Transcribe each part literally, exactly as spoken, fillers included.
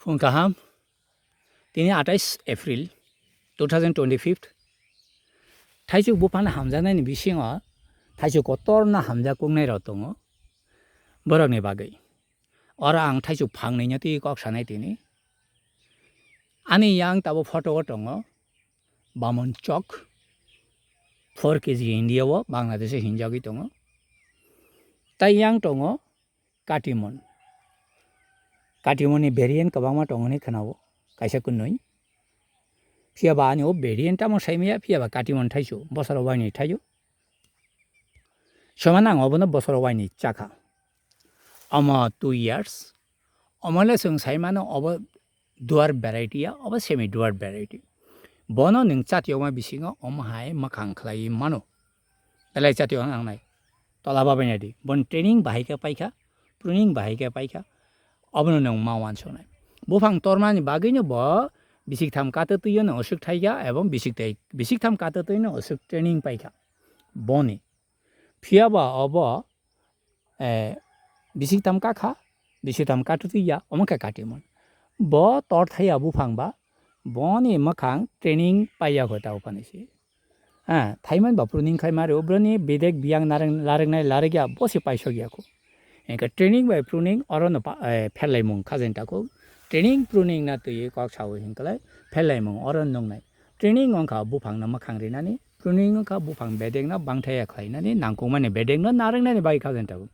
Phung kaham, tini atais April two thousand twenty-five. Thaisuk buphano hamjaknaini bisingo thaisuk kotorno hamjak koknairok tongo borokni bagwi. Oro ang thaisuk phangnaino twi kok sanai tini. Ani yang tabo photo o tongo Bamon chok, four K G India o, Bangladesh o hinjagwi tongo. Tai yang tongo Katimon. Katimon ni variant kwbangma tongo hinwi khwnao, kaisa kwnwi. Phiya ba ani o variant tamo sai maya, phiya ba Katimon thaisu, bosoro waini thaio. Soman ang obono bosoro waini chakha. Omo two years. Omo le chwng sai mano obo dwarf variety ya, obo semi dwarf variety. Bono nwng chatiyokma bisingo omo hai mwkhang khlaiwi mano. Belai chatiyok ang nai. Tola babainadi. Bon training bahai khe paikha, pruning bahai khe paikha. Obono nwng ma wansuknai. Buphang tormani bagwino bo bisik tham kata twiyo no osuk thaikha ebong bisik tai, bisik tham kata twino osuk training paikha. Boni. Phiya ba obo, eh, bisik tam kakha, bisik tam katutwi ya, omo khe Katimon. Bo tor thaya buphang ba, boni mwkhang training paiya kho ta uphani se. Ha, thaiman ba pruning khai mare, obroni bedek biyang nareng, larengnai laregya, bo se paisok ya kho. Engkhe training bai pruning oro no pa, eh, pherlaimung khajen ta kho. Training pruning na twi kok sao hinklai, pherlaimung oro nungnai. Training wngkha buphangno mwkhang rinani, pruning wngkha buphang bedekno bangthaya khlainani, nangkukmani bedekno narengnani bagwi kha jani tabuk.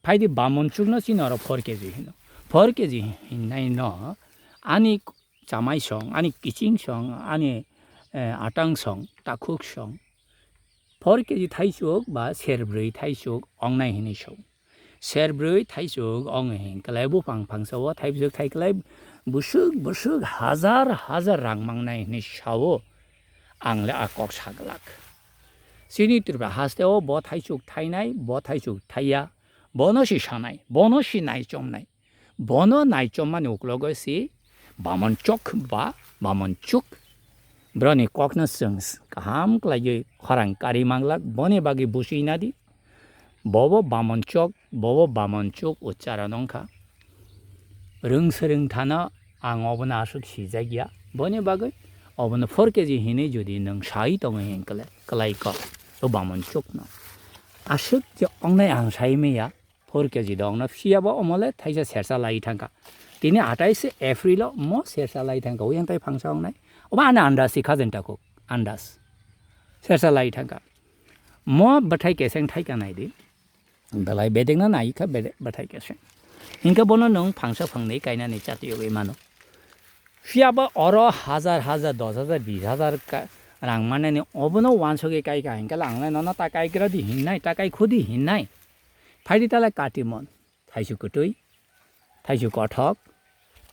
Phaidi Bamon chukno chini oro four K G hino. Four K G hinnaino ani chamai song, ani kiching song, ani, eh, atang song, takhuk song. Four K G thaisuk ba serbrwi thaisuk ongnai hinwi song. Serbrwi thaisuk ong hinklai buphang phangsao thaibisuk thaiklai busuk busuk hazar hazar rang mangnai hinwi sao. Ang le a kok saglak. Chini Tripura hasteo bo thaisuk thainai, bo thaisuk thaiya, bono si sanai, bono si naichomnai. Bono naichommani uklogo si Bamon chok ba Bamon chuk. Broni kokno chwng kaham khlaiwi khorang kari manglak, boni bagwi busi nadi. Bobo Bamon chok, bobo Bamon chuk ucharon wngkha. Rwng swrwng thano ang obono aswk sijak ya. Boni bagwi obono four K G hinwi jodi nwng sai tongo hinkle, klai kok, o Bamon chukno. Aswk je ongnai ang sai maya. Four K G dongno phiya bo omo le thaisa sersa lai thangkha. Tini atais April o mo sersa lai thangkha, uyang tai phangsa ongnai. Obo ani andas si khajen takhuk, andas. Sersa lai thangkha. Mo bwthai keseng thaika nai di. Belai bedekno nai kha bede-, bwthai keseng. Hinkhe bono nwng phangsa phangnwi kainani chati yogwi mano. Phiya bo oro hazar hazar, dos hazar, bis hazar ka-, rang manani obono wansugwi kai kha hinkhe ang le nono ta kaikra di hinnai, ta kaikhu di hinnai. Phaidi talai Katimon, thaisu kwtwi, thaisu kothok,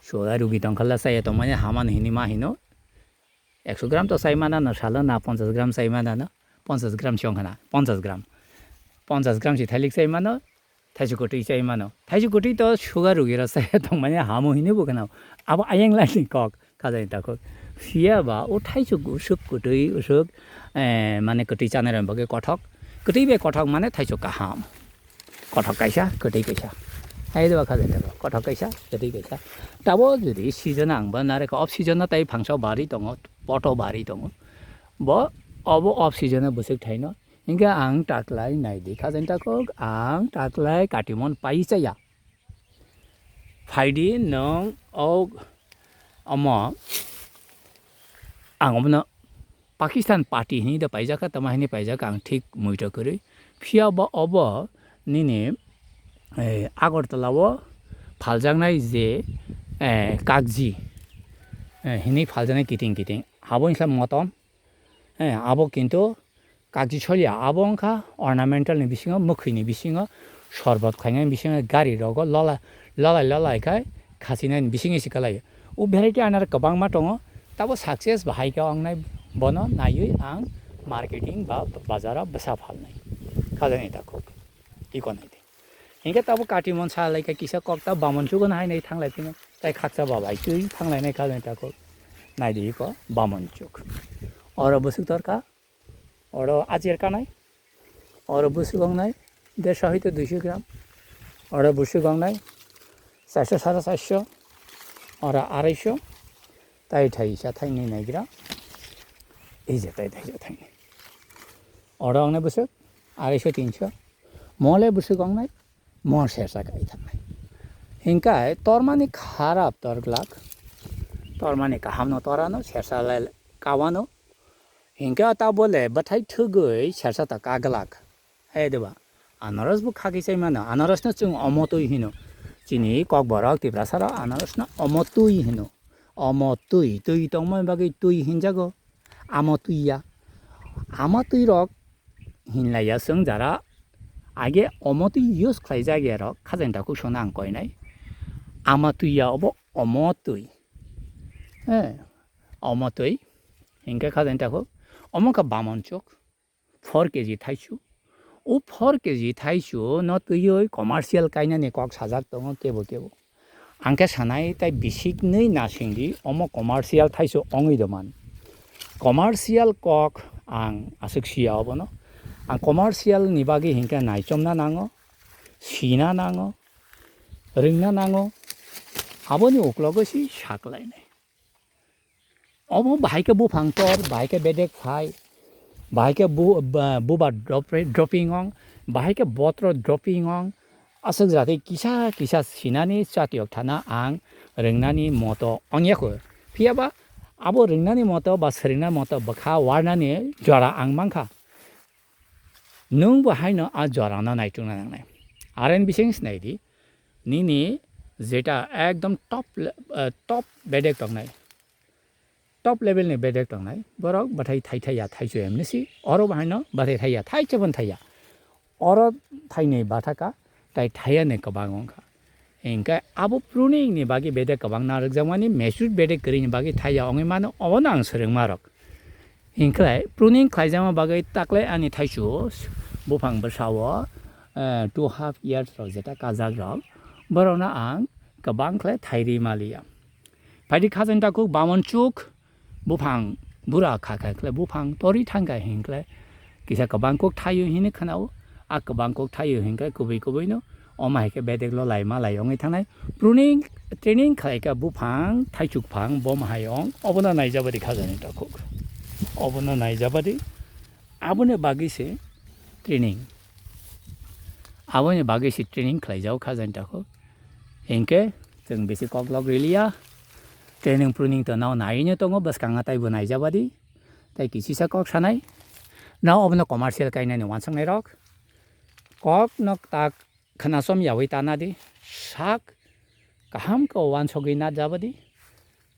suga rugi tongkhala chaya tongmani hamano hinwi ma hino. Ekso gram to chai mana no salo na ponchas gram chai mana no, ponchas gram chong hana, ponchas gram. Ponchas gram si thailik chai mano, thaisu kwtwi chai mano. Thaisu kwtwi to suga rugi rok chaya tongmani hamo hinwi bo khna. Abo ayang lai ni kok. Khajani takhuk. Phiya ba o thaisuk usuk kwtwi usuk, eh, mane kwtwi chanai rokni bagwi kothok. Kwtwi bai kothok mane thaisuk kaham. Kothok kaisa, kwtwi kaisa. Hai do khajani takhuk. Kothok kaisa, kwtwi kaisa. Tabo jodi season ang bo nare kha, off season no tai phangsa bari tongo, poto bari tongo. Bo obo off season o bwswk thaino. Hinkhe ang taklai nai di khajani takhuk, ang taklai Katimon pai chaya. Phaidi nwng o, omo, ang obono Pakistan party hinwi da paijak kha, tama hinwi paijak kha, ang thik muitok kwrwi. Phiya bo obo nini, eh, Agartala o phaljaknai je, eh, kagji, eh, hinwi phaljaknai kiting kiting. Abo wngkha motom, eh, abo kintu Kagji solia, abo wngkha ornamental ni bisingo, mwkhwi ni bisingo, sorbot khainani bisingo, gari rogo lola, lolai lolai khai khachinaini bisingo se kwlaio. O variety anare kwbangma tongo, tabo success bahai khe wngnai, bono naiwi ang marketing ba bazaro bwsa phalnai. Khajani takhuk, iko nai di. Hinkhe tabo Katimon sa lai khe kisa kok ta Bamon chugo no hai nai thanglai phino, tai khaksa ba bai twi thanglainai khajani takhuk. Nai di iko Bamon chuk. Oro bwswk dorkha. Oro ajer kanai, oro bwswk wngnai dersho hoito duisho gram, oro bwswk wngnai charso sare charso, Ora arai sho, tai thaisa thainwi naigra. Ei je tai thaisa thainwi. Ora wngnai bwswk arai sho tin sho. Mo le bwswk wngnai, mo sersa kai thangnai. Hingkai tormani kharap tor glak. Tormani kahamno torano, sersa le kawano. Hingke o tabo le bwthai thwgwi sersa ta kaglak. He diba? Anaros bo khagwi chai mano. Anaros no chwng omo twi hino. Chini kokborok Tiprasa rok anaros no omo twi hino. Omo twi, twi tongmani bagwi twi hinjago. Amo twi ya. Amo twi rok hinlaiya chwng jara age omo twi use khlaijak ya rok khajani takhuk songno ang koinai. Ama twi ya obo omo twi. He, omo twi. Hingke khajani takhuk. Omo kha bamon chuk. Four K G thaichu. O four K G thaichu no twiwi commercial kainani kok sajak tongo kebo kebo. Ang khe sanai tai bisiknwi nasingdi omo commercial thaichu ongwi doman. Commercial kok ang aswk sia obono. Ang commercial ni bagwi hinkhe naichomna nango, sina nango, rwngna nango. Aboni uklogo si saklainai. Omo bahai khe buphang tor, bahai khe bedek phai, bahai khe bu-, ba-, bubar dropre-, dropping ong, bahai khe botro dropping ong, aswk jati kisa kisa sinani chatiyok thana ang rwngnani moto ongya kho. Phiya ba abo rwngnani moto ba swrwngna moto bwkha warnani jora ang mankha. Nwng bo haino a jorano naitukna nangnai. Are ni bising sinai di, nini jeta ekdom top le-, eh, top bedek tongnai. Top level ni bedek tongnai. Borok bathai thai thai ya thai chu emni si. Oro bo haino bathai thai ya thai chebon thai ya. Oro thainwi bathaka, tai thaiya ni kwbang wngkha. Hinkhe abo pruning ni bagwi bedek kwbang narwkjakmani, mature bedek kwrwini bagwi thaiya wngwi mano, obono ang swrwngmarok. Hinkhe pruning khlaijakma bagwi taklai ani thaichu buphang bwsao, eh, two half years rok jeta kajak rok, borokno ang kwbang khlai thairi maliya. Phaidi khajani takhuk bamon chuk, buphang bura kha kha khle buphang tori thangkha hinkhle kisa kwbang kok thaio hinwi khwnao. A kwbang kok thaio hinkhe kubui kubui no omo hai khe bedek lo lai ma lai ongwi thangnai. Pruning training khlai kha buphang thaichuk phang bom hai ong obono naijabadi khajani takhuk. Obono naijabadi aboni bagwi se training. Aboni bagwi se training khlaijao khajani takhuk. Hinkhe chwng bisi koklok riliya. Training pruning to nao naiwi no tongo, bwskango taibo naijabadi. Tai kisisa kok sanai. Nao obono commercial kainani wansuknairok. Kokno tak khwnasom yaui tana di. Sak kaham khe wansugwi najabadi.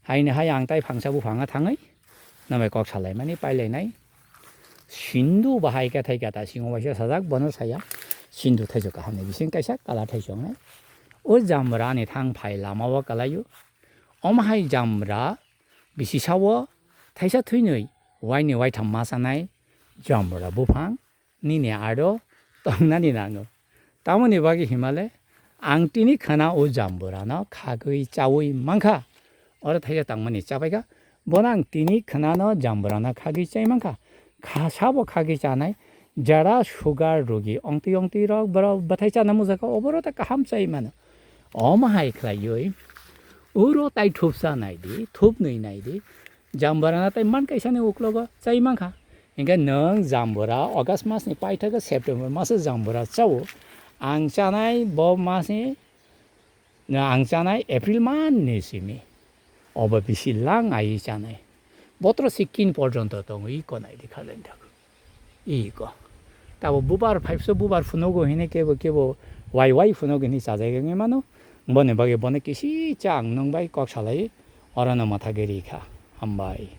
Haini hai ang tai phangsa buphanga thangwi. Namai kok salaimani pailainai. Sindu bahai khe thai kata singo waisa sajak bono saya. Sindu thaichuk kahamni bising kaisa kala thaichuk wngnai. O jamra ni thang phai lama o kalaio. Omo hai jamra bisi sao thaisa thwinwi waini waitham ma chanai jamra buphang nini aro tongnani nango. Tamoni bagwi himale ang tini khana o jamburano khagwi chaui mankha. Oro thaisa tangmani chabaikha. Bono ang tini khanano jamburano khagwi chai mankha. Kha sabo khagwi chanai jara sugar rogi ongtwi ongtwi rok borok bwthai chana mujakha, oboro ta kaham chai mano. Omo hai khlaiwi uro tai thupsa naidi, thupnwi naidi. Jamburano tai man kaisani uklogo chai mankha. Hinkhe nwng jambura August masni paithago September maso jambura chao. Ang chanai bo masni, ang chanai April manni simi. Obo bisi lang ai chanai. Botro sikkin porjonto tongo, iko naidi khajani takhuk. Iko. Tabo bubar phaipso bubar phunugo hine kebo kebo wai wai phunugo hini chajagwi mano. Boni bagwi bono kisi cha ang nwng bai kok salai orono mwthagwi rikha. Hambai.